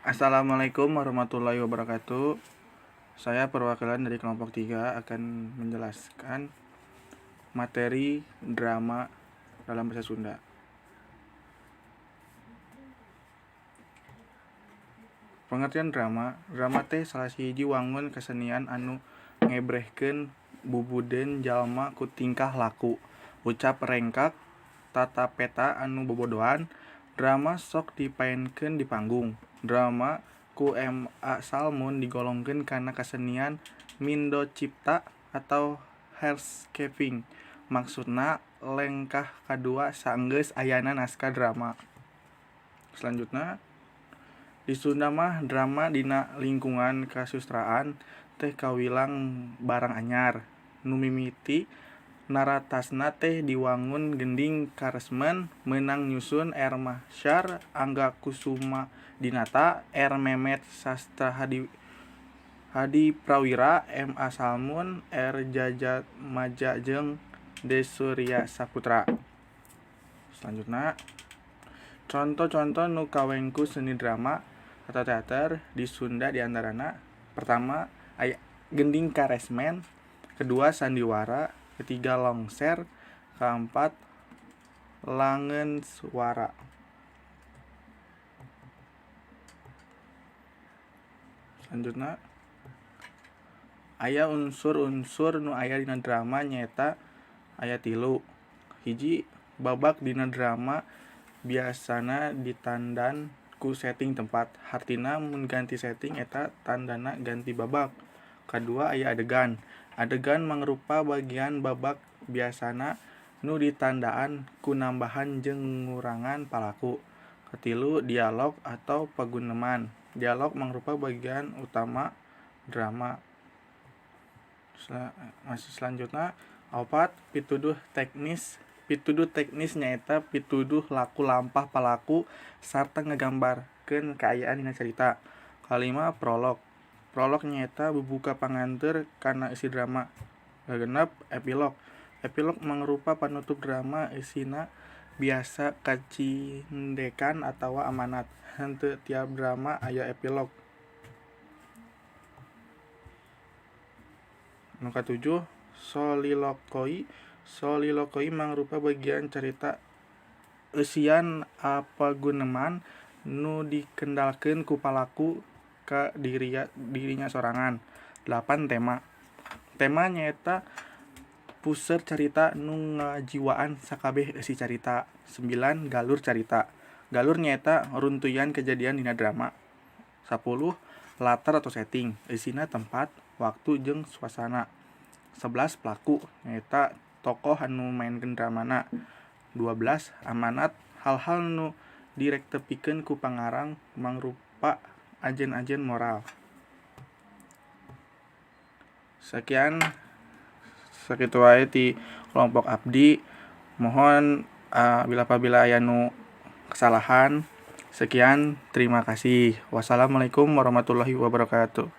Assalamualaikum warahmatullahi wabarakatuh. Saya perwakilan dari kelompok 3 akan menjelaskan materi drama dalam bahasa Sunda. Pengertian drama, drama teh salah sahiji wangun kesenian anu ngebrehkeun bubudeun jalma ku tingkah laku, ucap rengkak, tatapeta anu bobodoan. Drama sok dipaenkeun di panggung. Drama ku M. A. Salmun digolongkeun kana kasenian mindocipta atau herskeping, maksudna lengkah kadua saenggeus ayana naskah drama. Selanjutna, di Sunda mah drama dina lingkungan kasusastraan teh kawilang barang anyar. Nu mimiti naratasna teh di wangun gending karesmen meunang nyusun R. Mahsyar, Angga Kusumadinata, R. Memet Sastrahadiprawira, M. A. Salmun, R. Djajatmadja jeung D. Surya Saputra. Selanjutna, conto-conto nu kawengku seni drama atau teater di Sunda diantarana: pertama aya gending karesmen, kedua sandiwara, ketiga longser, kaempat langenswara. Selanjutna, aya unsur-unsur nu aya dina drama nyaeta aya tilu. Hiji, babak dina drama biasana ditandan ku setting tempat, hartina mun ganti setting eta tandana ganti babak. Kadua aya adegan. Adegan mangrupa bagian babak biasana nu ditandaan ku nambahan jeung ngurangan palaku. Katilu dialog atau paguneman. Dialog mangrupa bagian utama drama. Selanjutna opat, pituduh teknis. Pituduh teknis nyaeta pituduh laku lampah palaku sarta ngagambarkeun kaayaan dina carita. Kalima, prolog. Prolog nyaeta bubuka panganteur kana eusi drama. Kagenep, epilog. Epilog mangrupa panutup drama, eusina biasa kacindekan atawa amanat. Henteu tiap drama aya epilog. Nu katujuh, solilokoi. Solilokoi mangrupa bagian carita eusian paguneman nu dikendalkeun ku palaku ka dirinya sorangan. 8, tema. Tema nyaeta puseur carita nu ngajiwaan sakabeh eusi carita. 9, galur carita. Galur nyaeta runtuyan kejadian dina drama. 10, latar atau setting, eusina tempat, waktu jeung suasana. 11, pelaku nyaeta tokoh anu maenkeun dramana. 12, amanat, hal-hal nu direktepikeun ku pangarang mangrupa ajen-ajen moral. Sekian, sakitu wae ti kelompok abdi. Mohon bila apabila aya nu kesalahan. Sekian, terima kasih. Wassalamualaikum warahmatullahi wabarakatuh.